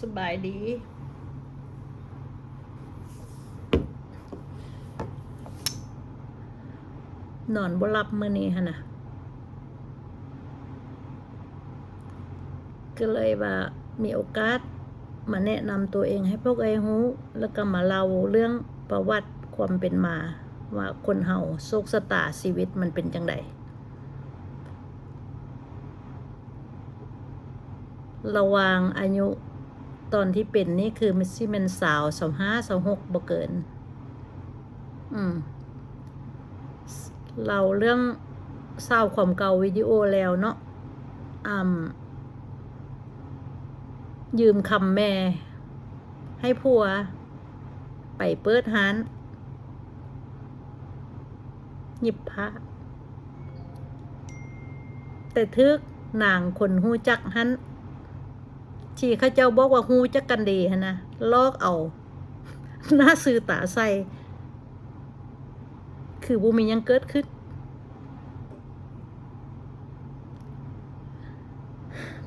ສະບາຍດີ. ນອນບໍ່ຫຼັບມື້ນີ້ຫັ້ນນະ ກໍເລີຍວ່າມີໂອກາດມາແນະນຳຕົວເອງໃຫ້ພວກເອື້ອຍຮູ້ ແລ້ວກໍມາເລົ່າເລື່ອງປະຫວັດຄວາມເປັນມາ ວ່າຄົນເຮົາໂຊກຊະຕາຊີວິດມັນເປັນຈັ່ງໃດ. ລະຫວ່າງອາຍຸຕອນທີ່ເປັນນີ້ຄືຊິແມ່ນຊາວ ຊາວຫ້າ ຊາວຫົກ ບໍ່ເກີນ. ອືມ ເລົ່າເລື່ອງຊາວຄວາມເກົ່າວິດີໂອແລ້ວເນາະ. ອາ ຢືມຄຳແມ່ໃຫ້ຜົວໄປເປີດຮ້ານຫຍິບຜ້າ ແຕ່ຖືກນາງຄົນຮູ້ຈັກຫັ້ນ ທີ່ເຂົາເຈົ້າບອກວ່າຮູ້ຈັກກັນດີຫັ້ນນະ ຫຼອກເອົາໜ້າຊື່ຕາໃສ່ ຄືບໍ່ມີຫຍັງເກີດຂຶ້ນ.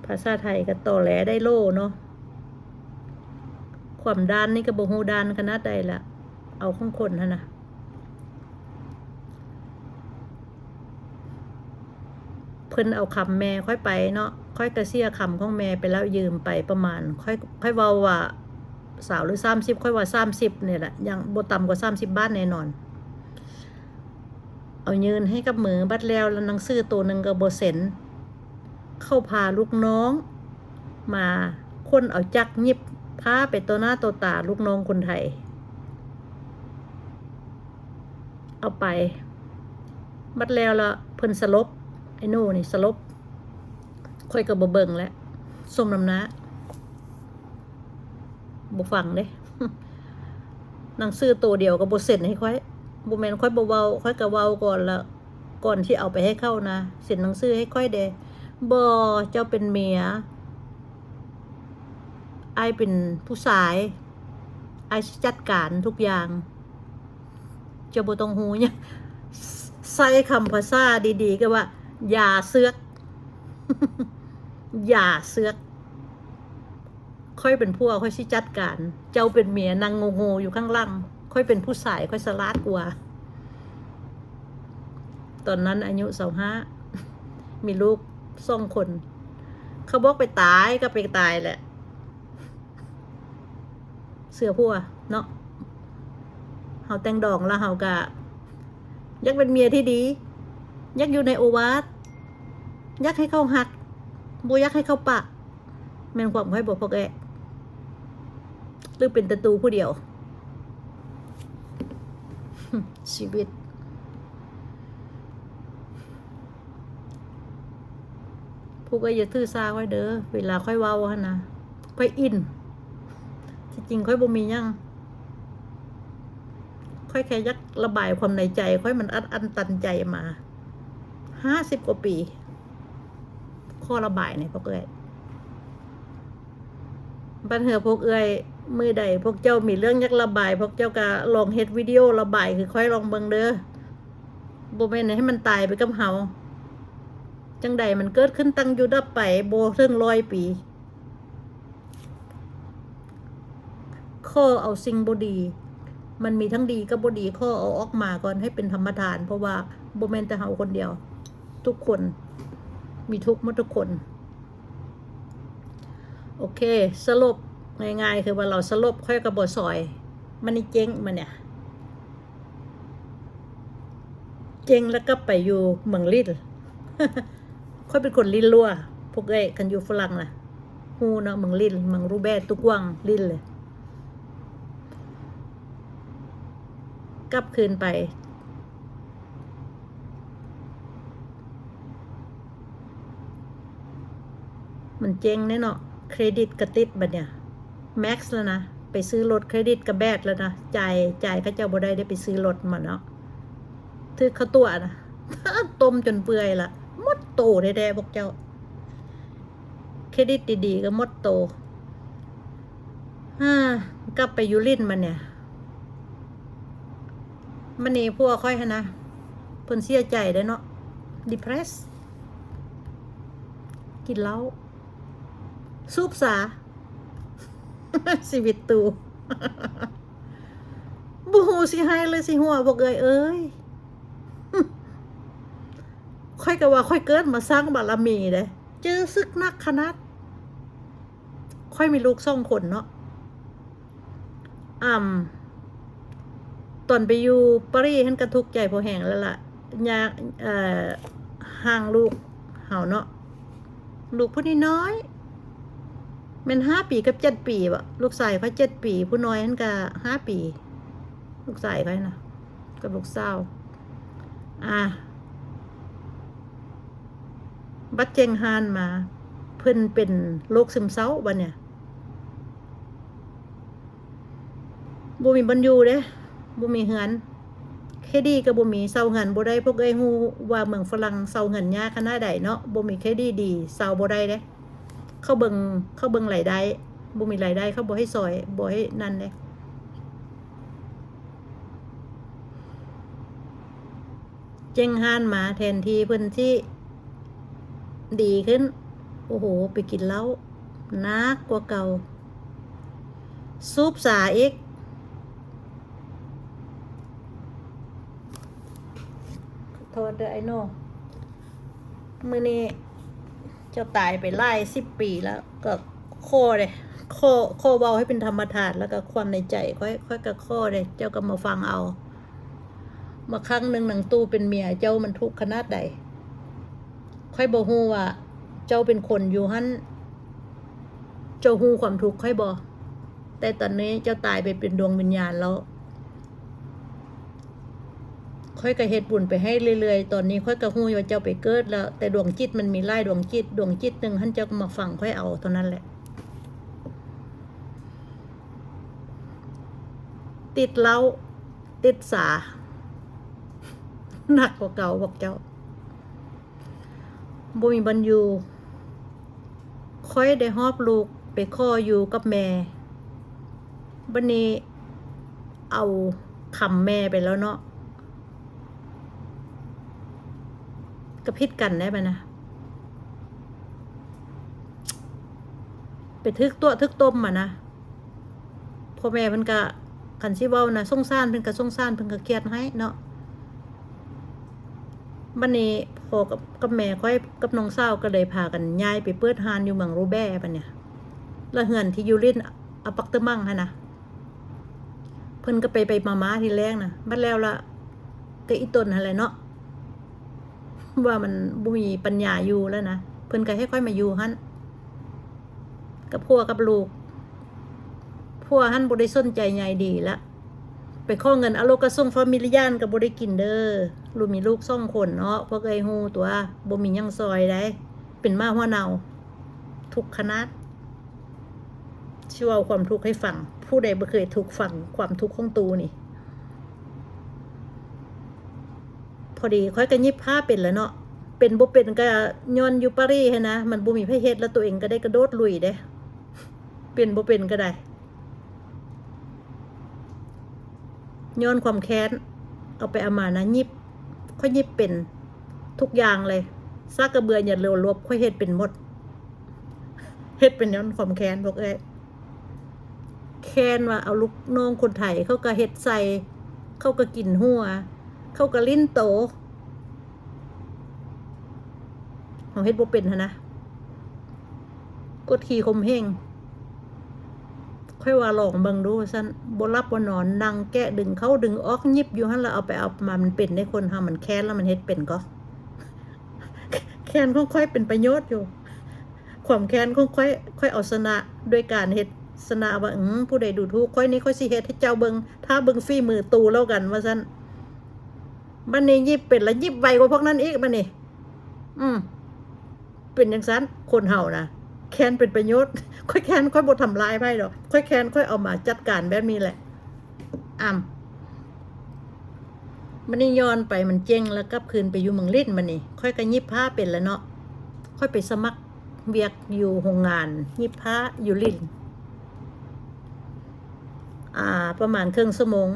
ພາສາໄທກໍຕໍແຫຼໄດ້ໂຫຼເນາະ. ຄວາມດ້ານນີ້ກໍບໍ່ຮູ້ດ້ານຂະໜາດໃດລະ ເອົາຂອງຄົນຫັ້ນນະ. ເພິ່ນເອົາຄຳແມ່ຂ້ອຍໄປເນາະ, ຂ້ອຍກະເສຍຄຳຂອງແມ່ໄປແລ້ວ ຢືມໄປປະມານ ຂ້ອຍ ຂ້ອຍເວົ້າວ່າຊາວ ຫຼື ສາມສິບ ຂ້ອຍວ່າສາມສິບນີ້ແຫຼະ ຍັງບໍ່ຕ່ຳກວ່າສາມສິບບາດແນ່ນອນ. ເອົາຍື່ນໃຫ້ກັບມື ບັດແລ້ວ ແລ້ວໜັງສືໂຕໜຶ່ງກໍບໍ່ເຊັນ. ເຂົາພາລູກນ້ອງມາຄົ້ນເອົາຈັກຫຍິບຜ້າໄປຕໍ່ໜ້າຕໍ່ຕາລູກນ້ອງຄົນໄທ. ເອົາໄປ ບັດແລ້ວລະເພິ່ນສະຫຼົບ ໄອ້ໜູນີ້ສະຫຼົບ. ຂ້ອຍກໍບໍ່ເບິ່ງແຫຼະ ສົມນ້ຳໜ້າ ບໍ່ຟັງເດ້. ໜັງສືໂຕດຽວກໍບໍ່ເຊັນໃຫ້ຂ້ອຍ. ບໍ່ແມ່ນຂ້ອຍບໍ່ເວົ້າ ຂ້ອຍກໍເວົ້າກ່ອນລະ ກ່ອນທີ່ເອົາໄປໃຫ້ເຂົານະ ເຊັນໜັງສືໃຫ້ຂ້ອຍແດ່. ບໍ່ ເຈົ້າເປັນເມຍ ອ້າຍເປັນຜູ້ຊາຍ ອ້າຍຊິຈັດການທຸກຢ່າງ ເຈົ້າບໍ່ຕ້ອງຮູ້ຫຍັງ. ໃຊ້ຄຳພາສາດີໆ ກໍວ່າ ຢ່າເຊືອກ ຢ່າເຊືອກ. ຂ້ອຍເປັນຜົວ ຂ້ອຍຊິຈັດການ. ເຈົ້າເປັນເມຍ ນັ່ງໂງ່ໆຢູ່ຂ້າງຫຼັງ. ຂ້ອຍເປັນຜູ້ຊາຍ ຂ້ອຍສະຫຼາດກວ່າ. ຕອນນັ້ນອາຍຸຊາວຫ້າ ມີລູກສອງຄົນ. ເຂົາບອກໄປຕາຍກໍໄປຕາຍແຫຼະ. ເຊື່ອຜົວເນາະ. ເຮົາແຕ່ງດອງແລ້ວ ເຮົາກະຢາກເປັນເມຍທີ່ດີ, ຢາກຢູ່ໃນໂອວາດ, ຢາກໃຫ້ເຂົາຮັກ, ບໍ່ຢາກໃຫ້ເຂົາປະ. ແມ່ນຄວາມຂ້ອຍບໍ່ ພວກເອື້ອຍ? ຫຼືເປັນແຕ່ຕູຜູ້ດຽວ? ຊີວິດ. ພວກເອື້ອຍຢ່າຖືສາຂ້ອຍເດີ ເວລາຂ້ອຍເວົ້າຫັ້ນນະ ຂ້ອຍອິນ. ທີ່ຈິງຂ້ອຍບໍ່ມີຫຍັງ ຂ້ອຍແຄ່ຢາກລະບາຍຄວາມໃນໃຈຂ້ອຍ ມັນອັດອັ້ນຕັນໃຈມາຫ້າສິບກວ່າປີ ຂໍລະບາຍນີ້ພວກເອື້ອຍ. ບັດເທື່ອພວກເອື້ອຍ ມື້ໃດພວກເຈົ້າມີເລື່ອງຢາກລະບາຍ ພວກເຈົ້າກະລອງເຮັດວິດີໂອລະບາຍຄືຂ້ອຍລອງເບິ່ງເດີ. ບໍ່ແມ່ນໃຫ້ມັນຕາຍໄປກັບເຮົາ. ຈັ່ງໃດມັນເກີດຂຶ້ນຕັ້ງຢູ່ດັບໄປ ບໍ່ເຖິງຮ້ອຍປີ. ຂໍເອົາສິ່ງບໍ່ດີ ມັນມີທັງດີກັບບໍ່ດີ ຂໍເອົາອອກມາກ່ອນໃຫ້ເປັນທຳມະທານ ເພາະວ່າບໍ່ແມ່ນແຕ່ເຮົາຄົນດຽວ ທຸກຄົນມີທຸກໝົດທຸກຄົນ. ໂອເຄ ສະຫຼຸບງ່າຍໆ ຄືວ່າລາວສະຫຼົບ ຂ້ອຍກໍບໍ່ຊອຍ. ມັນນີ້ເຈັງ ມັນນີ້ເຈັງ ແລ້ວກັບໄປຢູ່ເມືອງລິນ. ຂ້ອຍເປັນຄົນລິນລົວ ພວກເອື້ອຍ ຄັນຢູ່ຝຣັ່ງນະ ຮູ້ເນາະ ເມືອງລິນ ເມືອງຣູແບ ຕູກວາງ ລິນເລີຍ. ກັບຄືນໄປ ມັນເຈັງເດ້ເນາະ ເຄຣດິດກໍຕິດບັດເນີ້ຍ ແມັກແລ້ວນະ ໄປຊື້ລົດເຄຣດິດກໍແບດແລ້ວນະ ຈ່າຍ ຈ່າຍເຂົາເຈົ້າບໍ່ໄດ້ເດ້ ໄປຊື້ລົດມາເນາະ ຖືກເຂົາຕົວະນະ ຕົ້ມຈົນເປື່ອຍລະ ໝົດໂຕແທ້ໆ ພວກເຈົ້າ. ເຄຣດິດດີໆກໍໝົດໂຕ. ຮາ ກັບໄປຢູ່ລິນມານີ້ ມານີ້ຜົວຂ້ອຍຫັ້ນນະ ເພິ່ນເສຍໃຈເດ້ເນາະ ດີເພຣສ ກິນເຫຼົ້າ ສູບສາ ຊີວິດຕູ ບໍ່ຮູ້ຊິໄຫ້ຫຼືຊິຫົວ ພວກເອື້ອຍເອີຍ. ຂ້ອຍກໍວ່າຂ້ອຍເກີດມາສ້າງບາລະມີເດ້ ເຈີສຶກໜັກຂະໜາດ. ຂ້ອຍມີລູກສອງຄົນເນາະ. ອຳ ຕອນໄປຢູ່ປາຣີຫັ້ນກໍທຸກໃຈພໍແຮງແລ້ວລະ ຍາກ ເອີ ຫ່າງລູກເຮົາເນາະ. ລູກຜູ້ນ້ອຍໆ ແມ່ນຫ້າປີກັບເຈັດປີບໍ? ລູກຊາຍຂ້ອຍເຈັດປີ ຜູ້ນ້ອຍຫັ້ນກະຫ້າປີ ລູກຊາຍຂ້ອຍນະ ກັບລູກສາວ. ອາ ບັດເຈັງຮ້ານມາ ເພິ່ນເປັນໂລກຊຶມເສົ້າບັດເນີ້ຍ. ບໍ່ມີບ່ອນຢູ່ເດ້ ບໍ່ມີເຮືອນ ເຄຣດິດກໍບໍ່ມີ ເຊົ່າເຮືອນບໍ່ໄດ້. ພວກເອື້ອຍຮູ້ວ່າເມືອງຝຣັ່ງເຊົ່າເຮືອນຍາກຂະໜາດໃດເນາະ. ບໍ່ມີເຄຣດິດດີ ເຊົ່າບໍ່ໄດ້ເດ້. ເຂົາເບິ່ງ ເຂົາເບິ່ງລາຍໄດ້ ບໍ່ມີລາຍໄດ້ ເຂົາບໍ່ໃຫ້ຊ່ອຍ ບໍ່ໃຫ້ນັ້ນເດ້. ເຈັງຮ້ານມາ ແທນທີ່ເພິ່ນຊິດີຂຶ້ນ ໂອ້ໂຫ ໄປກິນເຫຼົ້າໜັກກວ່າເກົ່າ ສູບສາອີກ. ໂທດເດີອ້າຍໂນ ມື້ນີ້ເຈົ້າຕາຍໄປຫຼາຍສິບປີແລ້ວ ກໍຂໍເດ້ ຂໍ ຂໍເວົ້າໃຫ້ເປັນທຳມະທານ ແລ້ວກໍຄວາມໃນໃຈຂ້ອຍ ຂ້ອຍກໍຂໍເດ້ ເຈົ້າກໍມາຟັງເອົາ. ມາຄັ້ງໜຶ່ງນາງຕູ້ເປັນເມຍເຈົ້າມັນທຸກຂະໜາດໃດ. ຂ້ອຍບໍ່ຮູ້ວ່າເຈົ້າເປັນຄົນຢູ່ຫັ້ນ ເຈົ້າຮູ້ຄວາມທຸກຂ້ອຍບໍ່? ແຕ່ຕອນນີ້ເຈົ້າຕາຍໄປເປັນດວງວິນຍານແລ້ວ. ຂ້ອຍກໍເຮັດບຸນໄປໃຫ້ເລື້ອຍໆ. ຕອນນີ້ຂ້ອຍກໍຮູ້ວ່າເຈົ້າໄປເກີດແລ້ວ ແຕ່ດວງຈິດມັນມີຫຼາຍດວງຈິດ ດວງຈິດໜຶ່ງຫັ້ນເຈົ້າກໍມາຟັງຂ້ອຍເອົາເທົ່ານັ້ນແຫຼະ. ຕິດເຫຼົ້າ ຕິດສາ ໜັກກວ່າເກົ່າພວກເຈົ້າ. ບໍ່ມີບ່ອນຢູ່ ຂ້ອຍໄດ້ຫອບລູກໄປຂໍຢູ່ກັບແມ່ ບັດນີ້ເອົາຄຳແມ່ໄປແລ້ວເນາະ ກໍຜິດກັນໄດ້ບັດນະ ໄປຖືກຕົວະຖືກຕົ້ມມານະ. ພໍ່ແມ່ເພິ່ນກະ ຄັນຊິເວົ້ານະ ສົງສານເພິ່ນກະສົງສານ ເພິ່ນກະຄຽດໃຫ້ເນາະ. ບັດນີ້ພໍ່ກັບ ກັບແມ່ຂ້ອຍກັບນ້ອງສາວກໍເລີຍພາກັນຍ້າຍໄປເປີດຮ້ານຢູ່ເມືອງໂຣແບ ບັດນີ້ ລະເຮືອນທີ່ຢູ່ຫຼິ້ນອາປັກເຕີມັງຫັ້ນນະ ເພິ່ນກໍໄປໆມາໆທີແລກນະ ບັດແລ້ວລະ ກໍອີ່ຕົນຫັ້ນແຫຼະເນາະ ວ່າມັນບໍ່ມີປັນຍາຢູ່ແລ້ວນະ ເພິ່ນກໍໃຫ້ຂ້ອຍມາຢູ່ຫັ້ນ ກັບຜົວກັບລູກ. ຜົວຫັ້ນບໍ່ໄດ້ສົນໃຈໃຍດີລະ ໄປຂໍເງິນອາໂລກະສົງຟາມິລຽນກໍບໍ່ໄດ້ກິນເດີ. ລູກມີລູກສອງຄົນເນາະ ພວກເອື້ອຍຮູ້ຕົວະ ບໍ່ມີຫຍັງຊ່ອຍໃດ ເປັນໝາຫົວເນົ່າ ທຸກຂະໜາດ. ຊິເວົ້າຄວາມທຸກໃຫ້ຟັງ ຜູ້ໃດບໍ່ເຄີຍທຸກ ຟັງຄວາມທຸກຂອງຕູ້ນີ້. ພໍດີຂ້ອຍກໍຫຍິບຜ້າເປັນແລ້ວເນາະ ເປັນບໍ່ເປັນກໍຍ້ອນຢູ່ປາຣີຫັ້ນນະ ມັນບໍ່ມີໃຜເຮັດ ແລ້ວໂຕເອງກໍໄດ້ກະໂດດລຸຍເດ້ ເປັນບໍ່ເປັນກໍໄດ້ ຍ້ອນຄວາມແຄ້ນ ເອົາໄປເອົາມານະ ຫຍິບ ຂ້ອຍຫຍິບເປັນທຸກຢ່າງເລີຍ ຊາກກະເບືອ ຫຍັດເຫຼືອ ລົບ ຂ້ອຍເຮັດເປັນໝົດ ເຮັດເປັນຍ້ອນຄວາມແຄ້ນພວກເອື້ອຍ. ແຄ້ນວ່າເອົາລູກນ້ອງຄົນໄທ ເຂົາກໍເຮັດໃສ່ ເຂົາກໍກິນຫົວ ເຂົາກໍຫຼິ້ນໂຕ ເຮົາເຮັດບໍ່ເປັນຫັ້ນນະ ກົດຂີ່ຂົ່ມເຫງ. ຂ້ອຍວ່າລອງເບິ່ງດູວ່າຊັ້ນ ບໍ່ຫຼັບບໍ່ນອນ ນັ່ງແກະດຶງເຂົ້າດຶງອອກ ຫຍິບຢູ່ຫັ້ນລະ ເອົາໄປເອົາມາ ມັນເປັນເດ້. ຄົນເຮົາມັນແຄ້ນລະມັນເຮັດເປັນກໍ ແຄ້ນຂອງຂ້ອຍເປັນປະໂຫຍດຢູ່. ຄວາມແຄ້ນຂອງຂ້ອຍ ຂ້ອຍເອົາຊະນະດ້ວຍການເຮັດຊະນະວ່າ ອືມ ຜູ້ໃດດູຖູກຂ້ອຍນີ້ ຂ້ອຍຊິເຮັດໃຫ້ເຈົ້າເບິ່ງ ຖ້າເບິ່ງຝີມືຕູ້ແລ້ວກັນ ວ່າຊັ້ນ. ບັດນີ້ຫຍິບເປັນລະ ຫຍິບໄວກວ່າພວກນັ້ນອີກບັດນີ້. ອືມ ເປັນຈັ່ງຊັ້ນ ຄົນເຮົານະ ແຄ້ນເປັນປະໂຫຍດ. ຂ້ອຍແຄ້ນ ຂ້ອຍບໍ່ທຳລາຍໃຜດອກ ຂ້ອຍແຄ້ນ ຂ້ອຍເອົາມາຈັດການແບບນີ້ແຫຼະ. ອຳ ບັດນີ້ຍ້ອນໄປມັນເຈັງ ແລ້ວກັບຄືນໄປຢູ່ເມືອງລິ້ນ. ບັດນີ້ຂ້ອຍກໍຫຍິບຜ້າເປັນແລ້ວເນາະ ຂ້ອຍໄປສະໝັກວຽກຢູ່ໂຮງງານຫຍິບຜ້າຢູ່ລິ້ນ ອາ ປະມານເຄິ່ງຊົ່ວໂມງ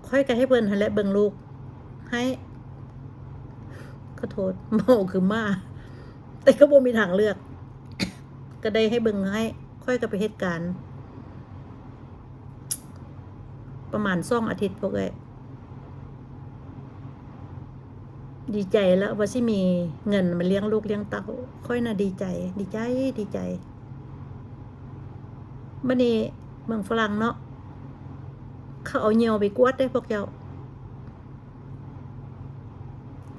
ຂ້ອຍກໍໃຫ້ເພິ່ນຫັ້ນແຫຼະເບິ່ງລູກໃຫ້ ຂໍໂທດ ເມົາຄືໝາ ແຕ່ກໍບໍ່ມີທາງເລືອກ. ກໍໄດ້ໃຫ້ເບິ່ງໃຫ້. ຂ້ອຍກໍໄປເຮັດການປະມານສອງອາທິດ ພວກເອີຍ ດີໃຈແລ້ວວ່າຊິມີເງິນມາລ້ຽງລູກລ້ຽງເຕົ້າ. ຂ້ອຍນະດີໃຈ ດີໃຈ ດີໃຈ. ບັດນີ້ເມືອງຝຣັ່ງເນາະ ເຂົາເອົາຍ່ຽວໄປກວດເດ້ພວກເຈົ້າ.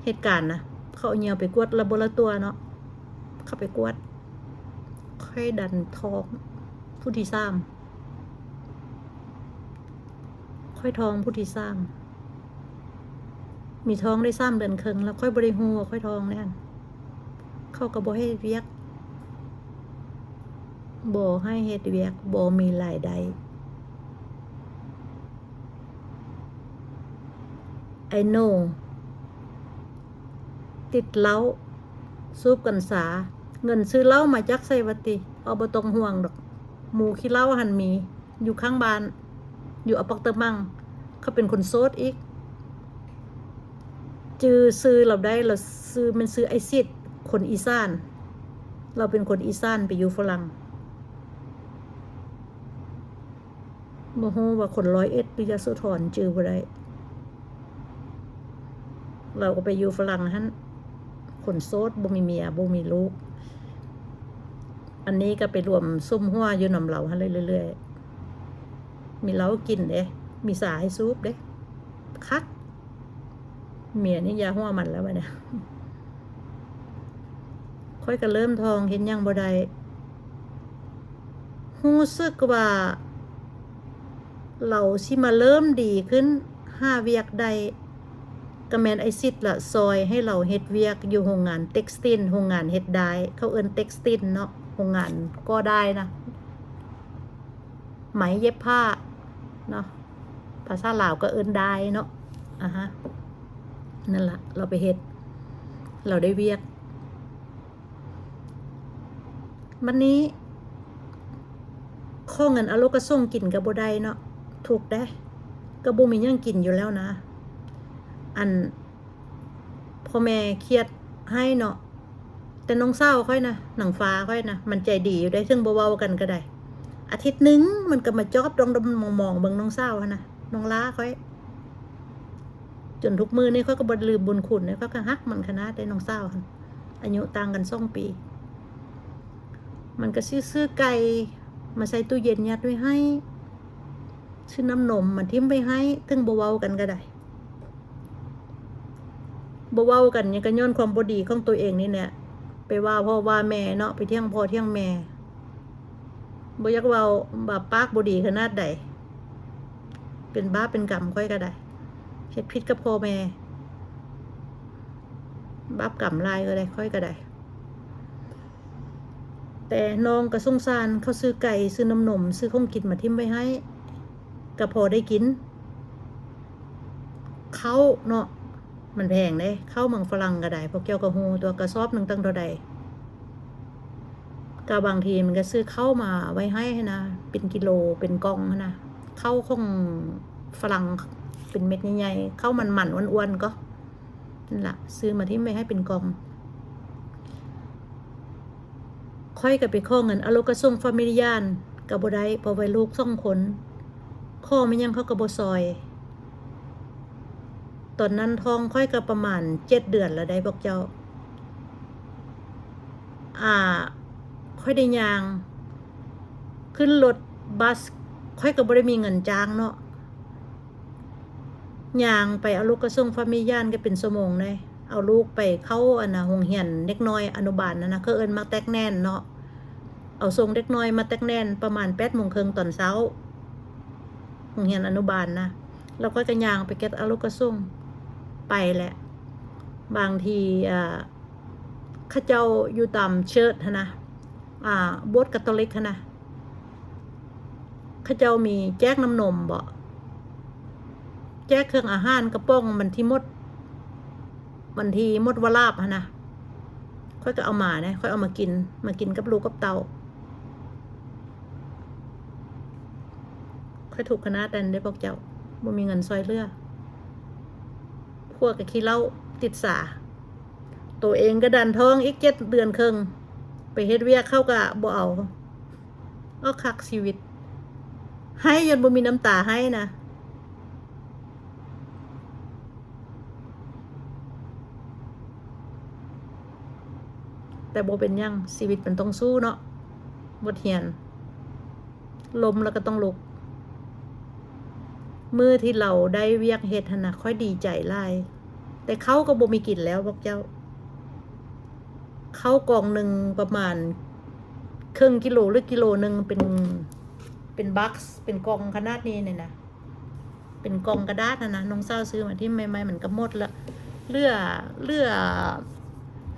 ເຮັດການນະ ເຂົາເອົາຍ່ຽວໄປກວດ ລາໂບລາຕົວເນາະ ເຂົາໄປກວດ ຂ້ອຍດັນທ້ອງຜູ້ທີສາມ ຂ້ອຍທ້ອງຜູ້ທີສາມ ມີທ້ອງໄດ້ສາມເດືອນເຄິ່ງ ແລ້ວຂ້ອຍບໍ່ໄດ້ຮູ້ວ່າຂ້ອຍທ້ອງແນ່. ເຂົາກໍບໍ່ໃຫ້ເຮັດວຽກ ບໍ່ໃຫ້ເຮັດວຽກ ບໍ່ມີລາຍໄດ້. I know ຕິດເຫຼົ້າ ສູບກັນຊາ ເງິນຊື້ເຫຼົ້າມາຈາກໃສວະຕິ? ເອົາ ບໍ່ຕ້ອງຫ່ວງດອກ ໝູ່ຂີ້ເຫຼົ້າຫັ້ນມີ ຢູ່ຂ້າງບ້ານ ຢູ່ອາປາດຕະມັງ ເຂົາເປັນຄົນໂສດອີກ. ຈື່ຊື່ລາວໄດ້ ລາວຊື່ ແມ່ນຊື່ໄອ້ສິດ ຄົນອີສານ ລາວເປັນຄົນອີສານໄປຢູ່ຝຣັ່ງ. ບໍ່ຮູ້ວ່າຄົນຮ້ອຍເອັດ ຫຼື ຍະໂສທອນ ຈື່ບໍ່ໄດ້. ລາວກໍໄປຢູ່ຝຣັ່ງຫັ້ນ ຄົນໂສດ ບໍ່ມີເມຍ ບໍ່ມີລູກ. ອັນນີ້ກໍໄປລວມສຸມຫົວຢູ່ນຳລາວຫັ້ນເລື້ອຍໆ ມີເຫຼົ້າກິນເດ້ ມີຊາໃຫ້ສູບເດ້ ຄັກ. ເມຍນີ້ຢ່າຫົວມັນແລ້ວບັດນີ້ ຂ້ອຍກໍເລີ່ມທ້ອງ ເຮັດຫຍັງບໍ່ໄດ້. ຮູ້ສຶກວ່າລາວຊິມາເລີ່ມດີຂຶ້ນ ຫາວຽກໄດ້ ກໍແມ່ນໄອ້ສິດລະຊ່ອຍໃຫ້ລາວເຮັດວຽກຢູ່ໂຮງງານເທັກສຕິນ ໂຮງງານເຮັດດ້າຍ ເຂົາເອີ້ນເທັກສຕິນເນາະ ໂຮງງານກໍ່ດ້າຍນະ ໄໝເຢັບຜ້າເນາະ ພາສາລາວກໍເອີ້ນດ້າຍເນາະ. ອາຮະ ນັ້ນລະ ລາວໄປເຮັດ ລາວໄດ້ວຽກ. ບັດນີ້ ຂໍເງິນອາລົກກະສົງກິນກໍບໍ່ໄດ້ເນາະ ທຸກເດ້ ກໍບໍ່ມີຫຍັງກິນຢູ່ແລ້ວນະ. ອັນ ພໍ່ແມ່ຄຽດໃຫ້ເນາະ ແຕ່ນ້ອງສາວຂ້ອຍນະ ນາງຟ້າຂ້ອຍນະ ມັນໃຈດີຢູ່ເດ້ ເຖິງບໍ່ເວົ້າກັນກໍໄດ້ ອາທິດໜຶ່ງມັນກໍມາຈອບດອງໆມອງໆເບິ່ງນ້ອງສາວຫັ້ນນະ ນ້ອງຫຼ້າຂ້ອຍ. ຈົນທຸກມື້ນີ້ຂ້ອຍກໍບໍ່ລືມບຸນຄຸນເດ້ ຂ້ອຍກໍຮັກມັນຂະໜາດເດ້ ນ້ອງສາວຫັ້ນ ອາຍຸຕ່າງກັນສອງປີ. ມັນກໍຊື້ ຊື້ໄກ່ມາໃສ່ຕູ້ເຢັນຍັດໄວ້ໃຫ້ ຊື້ນ້ຳນົມມາຖິ້ມໄວ້ໃຫ້ ເຖິງບໍ່ເວົ້າກັນກໍໄດ້ ບໍ່ເວົ້າກັນຫຍັງ ກໍຍ້ອນຄວາມບໍ່ດີຂອງຕົວເອງນີ້ແຫຼະ ໄປວ່າພໍ່ວ່າແມ່ເນາະ ໄປຖຽງພໍ່ຖຽງແມ່. ບໍ່ຢາກເວົ້າວ່າປາກບໍ່ດີຂະໜາດໃດ ເປັນບາບເປັນກຳຂ້ອຍກໍໄດ້ ເຮັດຜິດກັບພໍ່ແມ່ ບາບກຳຫຼາຍກໍໄດ້ ຂ້ອຍກໍໄດ້. ແຕ່ນ້ອງກໍສົງສານ ເຂົາຊື້ໄກ່ ຊື້ນ້ຳນົມ ຊື້ຂອງກິນມາຖິ້ມໄວ້ໃຫ້ ກໍພໍໄດ້ກິນ ເຂົ້າເນາະ ມັນແພງເດ້ ເຂົ້າເມືອງຝຣັ່ງກໍໄດ້ ພວກເຈົ້າກໍຮູ້ຕົວະ ກະສອບໜຶ່ງຕັ້ງເທົ່າໃດ. ກະບາງທີມັນກໍຊື້ເຂົ້າມາໄວ້ໃຫ້ຫັ້ນນະ ເປັນກິໂລ ເປັນກ່ອງຫັ້ນນະ ເຂົ້າຂອງຝຣັ່ງເປັນເມັດໃຫຍ່ໆ ເຂົ້າມັນໆ ອ້ວນໆ ກໍ ນັ້ນລະ ຊື້ມາຖິ້ມໄວ້ໃຫ້ເປັນກ່ອງ. ຂ້ອຍກໍໄປຂໍເງິນອາລົກກະສົງຟາມິລຍານກໍບໍ່ໄດ້ ເພາະວ່າລູກສອງຄົນ ຂໍມາຫຍັງເຂົາກໍບໍ່ຊ່ອຍ. ຕອນນັ້ນທ້ອງຂ້ອຍກໍປະມານເຈັດເດືອນແລ້ວໃດ໋ພວກເຈົ້າ. ອາ ຂ້ອຍໄດ້ຍ່າງ ຂຶ້ນລົດບັສ ຂ້ອຍກໍບໍ່ໄດ້ມີເງິນຈ້າງເນາະ ຍ່າງໄປເອົາລູກກະສົ່ງຟາມິລຍານກໍເປັນຊົ່ວໂມງໃດ໋ ເອົາລູກໄປເຂົ້າອັນນະ ໂຮງຮຽນເດັກນ້ອຍອະນຸບານຫັ້ນນະ ເຂົາເອີ້ນໝາກແຕກແໜ້ນເນາະ ເອົາສົ່ງເດັກນ້ອຍໝາກແຕກແໜ້ນປະມານແປດໂມງເຄິ່ງຕອນເຊົ້າ ໂຮງຮຽນອະນຸບານນະ ແລ້ວຂ້ອຍກໍຍ່າງໄປເກັບເອົາລູກກະສົ່ງ ໄປແຫຼະ ບາງທີ ອ່າ ເຂົາເຈົ້າຢູ່ຕາມເຊີດຫັ້ນນະ ອ່າ ໂບດກາໂຕລິກຫັ້ນນະ ເຂົາເຈົ້າມີແຈກນ້ຳນົມເບາະ ແຈກເຄື່ອງອາຫານກະປ໋ອງ ມັນທີ່ໝົດ ມັນທີ່ໝົດວາລາບຫັ້ນນະ ຂ້ອຍກໍເອົາມາເດ້ ຂ້ອຍເອົາມາກິນ ມາກິນກັບລູກກັບເຕົ້າ. ຂ້ອຍທຸກຂະໜາດນັ້ນເດ້ພວກເຈົ້າ ບໍ່ມີເງິນຊ່ອຍເຫຼືອ ຜົວກໍຂີ້ເຫຼົ້າຕິດສາ ໂຕເອງກໍດັນທ້ອງອີກເຈັດເດືອນເຄິ່ງ ໄປເຮັດວຽກເຂົາກໍບໍ່ເອົາ. ເອົາຄັກຊີວິດ ໄຫ້ຈົນບໍ່ມີນ້ຳຕາໄຫ້ນະ. ແຕ່ບໍ່ເປັນຫຍັງ ຊີວິດມັນຕ້ອງສູ້ເນາະ ບົດຮຽນ ລົ້ມແລ້ວກໍຕ້ອງລຸກ. ມື້ທີ່ລາວໄດ້ວຽກເຮັດຫັ້ນນະ ຂ້ອຍດີໃຈຫຼາຍ ແຕ່ເຂົ້າກໍບໍ່ມີກິນແລ້ວພວກເຈົ້າ. ເຂົ້າກ່ອງໜຶ່ງປະມານເຄິ່ງກິໂລ ຫຼື ກິໂລໜຶ່ງ ເປັນ ເປັນບັກ ເປັນກ່ອງຂະໜາດນີ້ນີ້ນະ ເປັນກ່ອງກະດາດຫັ້ນນະ ນ້ອງສາວຊື້ມາຖິ້ມໃໝ່ໆ ມັນກໍໝົດລະ ເຫຼືອ ເຫຼືອ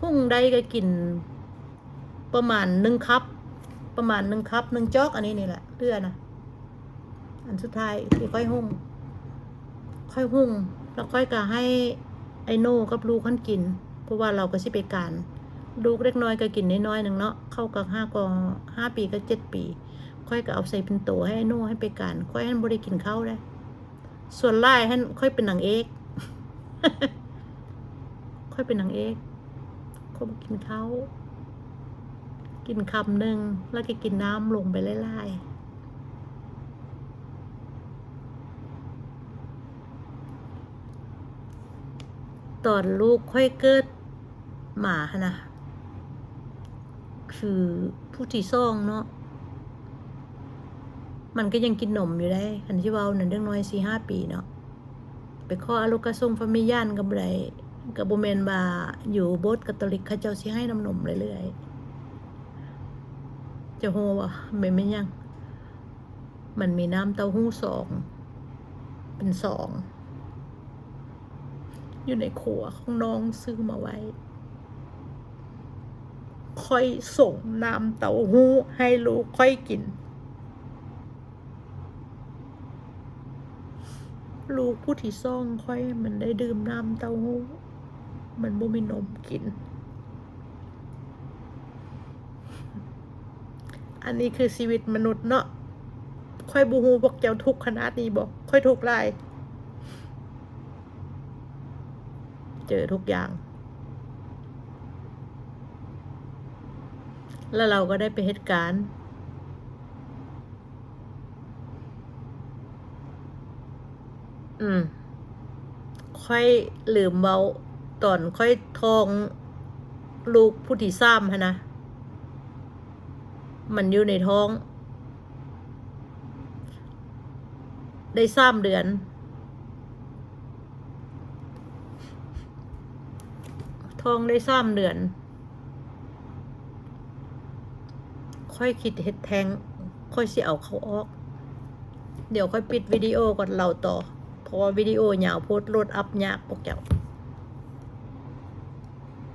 ຫຸງໄດ້ກໍກິນປະມານໜຶ່ງຄັບ ປະມານໜຶ່ງຄັບ ໜຶ່ງຈອກ ອັນນີ້ນີ້ແຫຼະ ເຫຼືອນະ. ອັນສຸດທ້າຍທີ່ຂ້ອຍຫຸງ ຂ້ອຍຫຸງ ແລ້ວຂ້ອຍກໍໃຫ້ໄອ້ໂນກັບລູກຫັ້ນກິນ ເພາະວ່າລາວກໍຊິໄປການ ລູກເດັກນ້ອຍກໍກິນນ້ອຍໆໜຶ່ງເນາະ ເຂົາກໍຫ້າກໍ ຫ້າປີກັບເຈັດປີ. ຂ້ອຍກໍເອົາໃສ່ປິ່ນໂຕໃຫ້ໄອ້ໂນໃຫ້ໄປການ ຂ້ອຍຫັ້ນບໍ່ໄດ້ກິນເຂົ້າເດ້. ສ່ວນຫຼາຍຫັ້ນຂ້ອຍເປັນນາງເອກ ຂ້ອຍເປັນນາງເອກ ຂ້ອຍບໍ່ກິນເຂົ້າ ກິນຄຳໜຶ່ງ ແລ້ວກໍກິນນ້ຳລົງໄປຫຼາຍໆ. ຕອນລູກຂ້ອຍເກີດມາຫັ້ນນະ ຄືຜູ້ທີສອງເນາະ ມັນກໍຍັງກິນນົມຢູ່ໃດ໋ ຄັນຊິເວົ້ານັ້ນ ເດັກນ້ອຍສີ່ຫ້າປີເນາະ ໄປຂໍອາໂລກະຊົງຟາມິຍານກໍບໍ່ໄດ້ ກໍບໍ່ແມ່ນວ່າຢູ່ໂບດກາໂຕລິກເຂົາເຈົ້າຊິໃຫ້ນ້ຳນົມເລື້ອຍໆ. ເຈົ້າຮູ້ບໍ່ ແມ່ນ ແມ່ນຫຍັງ? ມັນມີນ້ຳເຕົ້າຫູ້ຊອງ ເປັນຊອງ ຢູ່ໃນຄົວຂອງນ້ອງຊື້ມາໄວ້ ຂ້ອຍສົ່ງນ້ຳເຕົ້າຫູ້ໃຫ້ລູກຂ້ອຍກິນ. ລູກຜູ້ທີສອງຂ້ອຍມັນໄດ້ດື່ມນ້ຳເຕົ້າຫູ້ ມັນບໍ່ມີນົມກິນ. ອັນນີ້ຄືຊີວິດມະນຸດເນາະ. ຂ້ອຍບໍ່ຮູ້ພວກເຈົ້າທຸກຂະໜາດນີ້ບໍ່? ຂ້ອຍທຸກຫຼາຍ ເຈີທຸກຢ່າງ ແລ້ວລາວກໍໄດ້ໄປເຮັດການ. ອືມ ຂ້ອຍລືມເວົ້າ ຕອນຂ້ອຍທ້ອງລູກຜູ້ທີສາມຫັ້ນນະ ມັນຢູ່ໃນທ້ອງໄດ້ສາມເດືອນ ທ້ອງໄດ້ສາມເດືອນ ຂ້ອຍຄິດເຮັດແທ້ງ ຂ້ອຍຊິເອົາເຂົາອອກ. ດຽວຂ້ອຍປິດວິດີໂອກ່ອນ ເລົ່າຕໍ່ ເພາະວ່າວິດີໂອຍາວໂພດ ໂຫຼດອັບຍາກພວກເຈົ້າ.